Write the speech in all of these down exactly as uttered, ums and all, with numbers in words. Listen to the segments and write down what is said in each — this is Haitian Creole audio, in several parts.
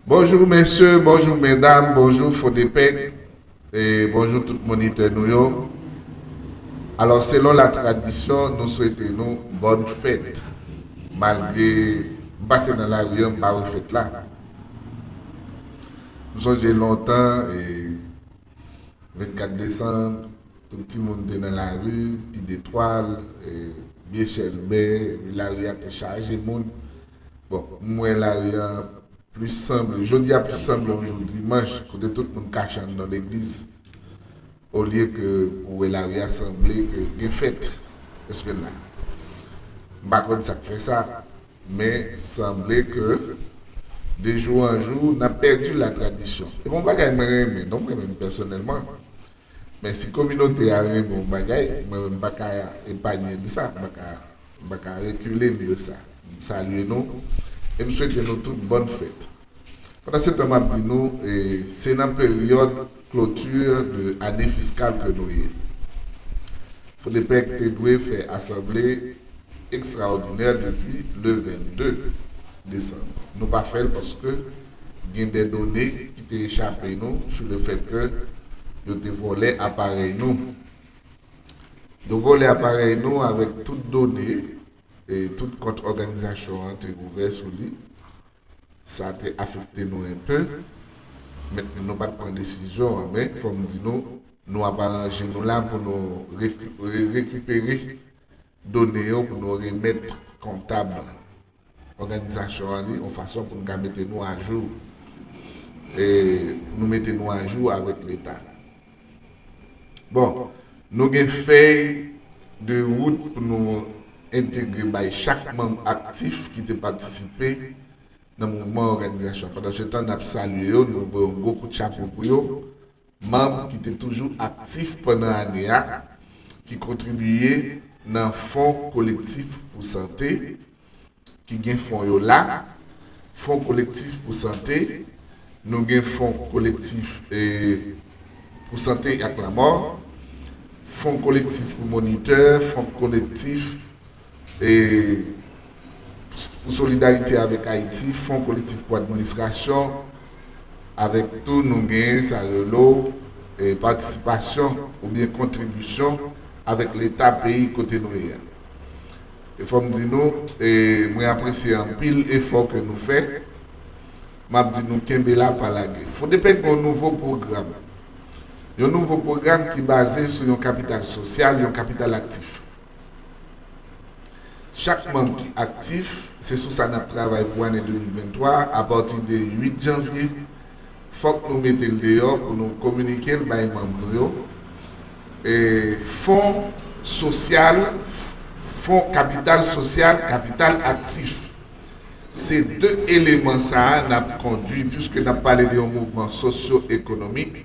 Bonjou mesye, bonjou medam, bonjou Fodepèk, e bonjou tout monitè nou yo. Alò, selon la tradisyon, nou swete nou bòn fèt. Malgre m pase nan lari an, m pa wè fèt la. M sonje lontan, e vennkat desanm, tout timoun te nan lari, Pi Detwal, e Byen Chèlbè, epi lari a te chaje moun. Bon, m wè lari a plis sanble, jodi a plis sanble yon jou dimanch, kote tout moun kache anndan legliz, olye ke pou wè lari a sanble ke gen fèt. Èske n la? M pa konn sa k fè sa, men sanble ke de jou an jou, n ap pèdi la tradisyon. E bon bagay mwen renmen, non, mwen menm pèsonèlman. Men si kominote a renmen yon bagay, mwen menm m pa ka epanye de sa, m pa ka, m pa ka rekile m de sa. M salye nou e m swete nou tout bòn fèt. Pandan se tan, m ap di nou, e, se nan peryòd clôture de ane fiskal ke nou ye. Fodepèk te dwe fè asanble ekstraòdinè depi le vennde desanm. Nou pa fè l paske gen de done ki te echape nou sou le fèt ke yo te vòlè aparèy nou. Yo vòlè aparèy nou avèk tout done e tout kont òganizasyon an te ouvè sou li. Sa te afekte nou enpe. Mentnan, nou pa t pran desizyon an, men fò m di nou, nou ap aranje nou la pou nou reku-, re-, rekipere done yo pou nou remèt kontab òganizasyon an li, yon fason pou nou ka mete nou ajou. E pou nou mete nou ajou avèk Leta. Bon, nou gen fèy de wout pou nou entegre bay chak manm aktif ki te patisipe nan mouvman òganizasyon. Pandan se tan, n ap salye yo, nou voye yon gwo kout chapo pou yo. Manm ki te toujou aktif pandan ane a, ki kontribiye nan Fon Kolektif pou Sante, ki gen fon yo la, Fon Kolektif pou Sante, nou gen Fon Kolektif, e, pou Sante ak Lanmò, Fon Kolektif pou Monitè, Fon Kolektif, e, pou Solidarite avèk Ayiti, Fon Kolektif pou Administrasyon, avèk tou nou gen sa rele, e, patisipasyon oubyen kontribisyon avèk Leta peyi kote nou ye a. E fò m di nou, e, mwen apresye anpil efò ke nou fè. M ap di nou kenbe la, pa lage. Fodepèk gen yon nouvo pwogram. Yon nouvo pwogram ki baze sou yon kapital sosyal, yon kapital aktif. Chak manm ki aktif, se sou sa n ap travay pou ane de mil venntwa, apati de uit janvye, fòk nou mete l deyò pou nou kominike l bay manm nou yo. E, fon sosyal, fon kapital sosyal, kapital aktif. Se de eleman sa a n ap kondui, piske n ap pale de yon mouvman sosyo-ekonomik.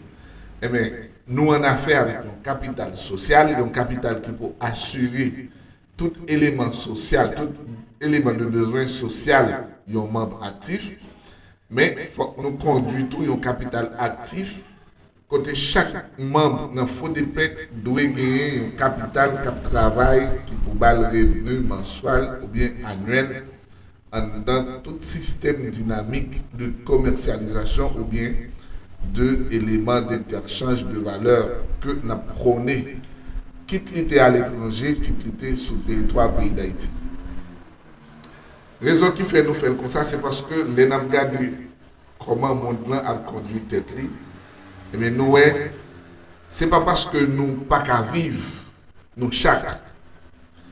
Enben, nou annafè avèk yon kapital sosyal, yon kapital ki pou asire tout eleman sosyal, tout eleman de bezwen sosyal yon manm aktif. Men, fòk nou kondui tou yon kapital aktif, kote chak manm nan Fodepèk dwe genyen yon kapital k ap travay ki pou ba l revni manswal oubyen anyèl anndan tout sistèm dinamik de komèsyalizasyon oubyen de eleman dentèchanj de valè ke n ap pwone, kit li te aletranje, kit li te sou teritwa peyi Dayiti. Rezon ki fè nou fè l konsa, se paske lè n ap gade kòman mond lan ap kondui tèt li, ebyen, nou wè, se pa paske nou pa ka viv, nou chak.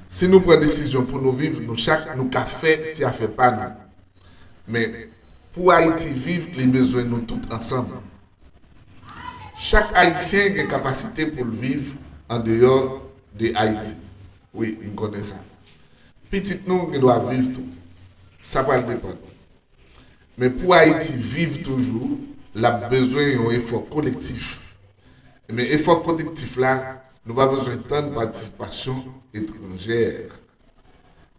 Si nou pran desizyon pou nou viv, nou chak, nou ka fè ti afè pa nou. Men, pou Ayiti viv, li bezwen nou tout ansanm. Chak Ayisyen gen kapasite pou l viv andeyò de Ayiti. Wi, m konnen sa. Pitit nou gen dwa viv tou. Sa pral depann. Men pou Ayiti viv toujou, l ap bezwen yon efò kolektif. Men efò kolektif la, nou pa bezwen tann patisipasyon etranjè.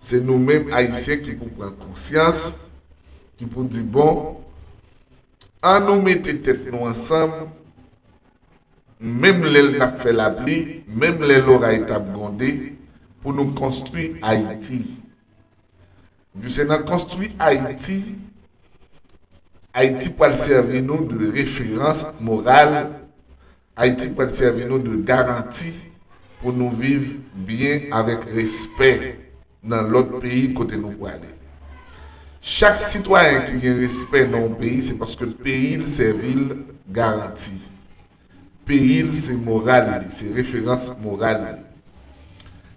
Se nou menm Ayisyen ki pou pran konsyans, ki pou di, bon, ann nou mete tèt nou ansanm, menm lè n ap fè lapli, menm lè loray t ap gwonde, pou nou konstwi Ayiti. Epi se nan konstwi Ayiti, Ayiti pral sèvi nou de referans moral. Ayiti pral sèvi nou de garanti pou nou viv byen avèk respè nan lòt peyi kote nou prale. Chak sitwayen ki gen respè nan yon peyi, se paske peyi l sèvi l garanti. Peyi l se moral li, se referans moral li.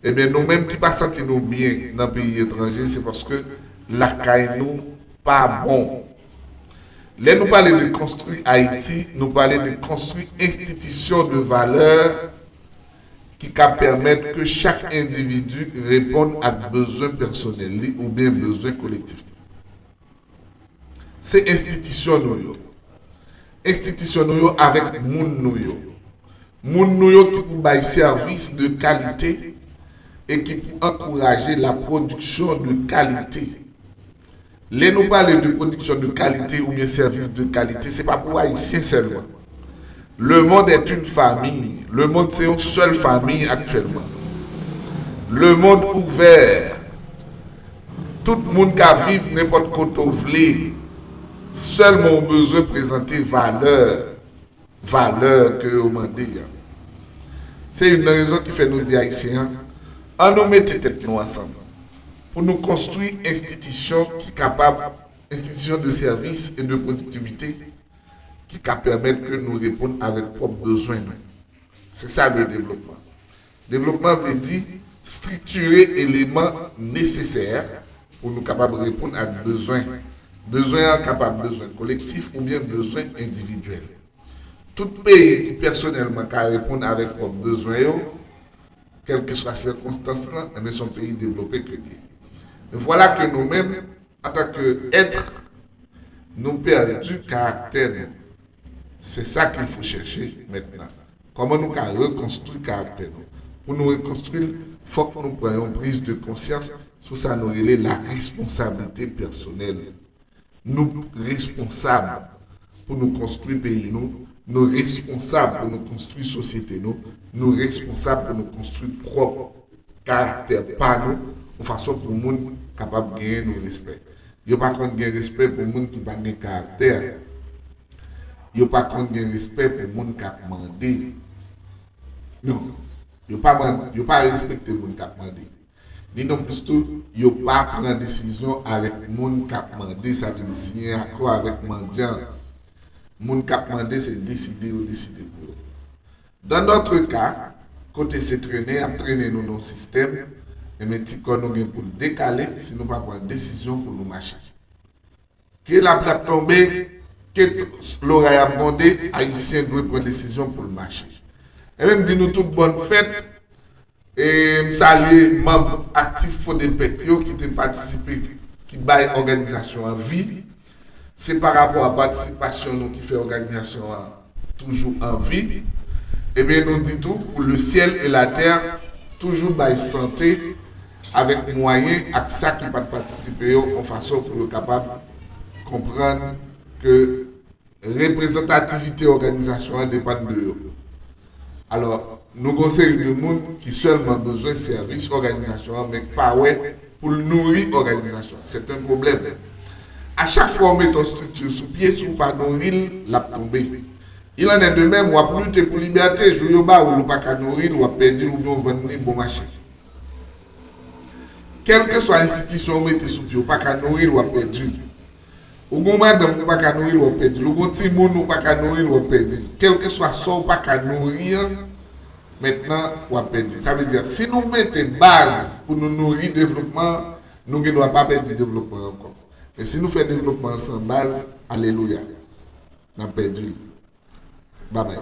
Ebyen, nou menm ki pa santi nou byen nan peyi etranje, se paske lakay nou pa bon. Lè nou pale de konstwi Ayiti, nou pale de konstwi enstitisyon de valè ki ka pèmèt ke chak endividi reponn ak bezwen pèsonèl li oubyen bezwen kolektif li. Se enstitisyon nou yo. Enstitisyon nou yo avèk moun nou yo. Moun nou yo ki pou bay sèvis de kalite e ki pou ankouraje la pwodiksyon de kalite. Lè nou pale de pwodiksyon de kalite oubyen sèvis de kalite, se pa pou Ayisyen sèlman. Le monde est une famille. Le monde se yon sèl fanmi aktyèlman. Le monde ouvert. Tout moun ka viv nenpòt kote w vle. Sèlman w bezwen prezante valè, valè ke yo mande a. Se youn nan rezon ki fè nou di Ayisyen an, an nou mete tèt nou ansanm pou nou konstwi enstitisyon ki kapab, enstitisyon de sèvis e de pwodiktivite ki ka pèmèt ke nou reponn avèk pwòp bezwen nou. Se sa le devlopman. Devlopman vle di striktire eleman nesesè pou nou kapab reponn ak bezwen. Bezwen an kapab bezwen kolektif oubyen bezwen endividyèl. Tout peyi ki pèsonèlman ka reponn avèk pwòp bezwen yo, kèlkeswa sikonstans lan, enben se yon peyi devlope ke l ye. Men vwala ke nou menm, antanke èt, nou pèdi karaktè nou. Se sa ke l fo chèche mentnan. Kòman nou ka rekonstwi karaktè nou? Pou nou rekonstwi l, fòk nou pran yon priz de konsyans sou sa nou rele la responsabilité personnelle. Nou responsab pou nou konstwi peyi nou, nou responsab pou nou konstwi sosyete nou, nou responsab pou nou konstwi pwòp karaktè pa nou, yon fason pou moun kapab genyen nou respè. Yo pa konn gen respè pou moun ki pa gen karaktè. Yo pa konn gen respè pou moun k ap mande. Non, yo pa mande, yo pa respekte moun k ap mande. Ni non plis tou, yo pa pran desizyon avèk moun k ap mande, sa vle di siyen akò avèk mandyan. Moun k ap mande, se deside yo deside pou yo. Dans notre cas, kote se trennen y ap trennen nou nan yon sistèm, enben ti kò nou gen pou l dekale si nou pa pran desizyon pou nou mache. Ke lapli ap tonbe, ke t- loray ap gwonde, Ayisyen dwe pran desizyon pou l mache. Enben m di nou tout bòn fèt, e m salye manm aktif Fodepec yo ki te patisipe, ki bay òganizasyon an vi. Se pa rapò a patisipasyon nou ki fè òganizasyon an toujou an vi. Ebyen, nou di tou, pour le ciel et la terre, toujou bay sante avèk mwayen ak sa ki pa t patisipe yo, yon fason pou yo kapab konprann ke reprezantativite òganizasyon an depann de yo. Alò, nou gen yon seri de moun ki sèlman bezwen sèvis òganizasyon an, men k pa wè pou l nouri òganizasyon an. C'est un problème. A chak fwa w mete yon estrikti sou pye, si w pa nouri l, l ap tonbe. Il en est de même, w ap lite pou libète, jou yo ba ou l, ou pa ka nouri l, w ap pèdi l oubyen w vann li bon mache. Kèlkeswa enstitisyon w mete sou pye, ou pa ka nouri l, w ap pèdi l. Ou gen yon madanm, ou pa ka nouri l, w ap pèdi l. Ou gen yon timoun, ou pa ka nouri l, w ap pèdi l. Kèlkeswa sa w pa ka nouri an, mentnan, w ap pèdi l. Sa vle di, si nou mete baz pou nou nouri devlopman an, nou gen dwa pa pèdi devlopman an ankò. Men si nou fè devlopman an san baz, alelouya, n ap pèdi l. Babay.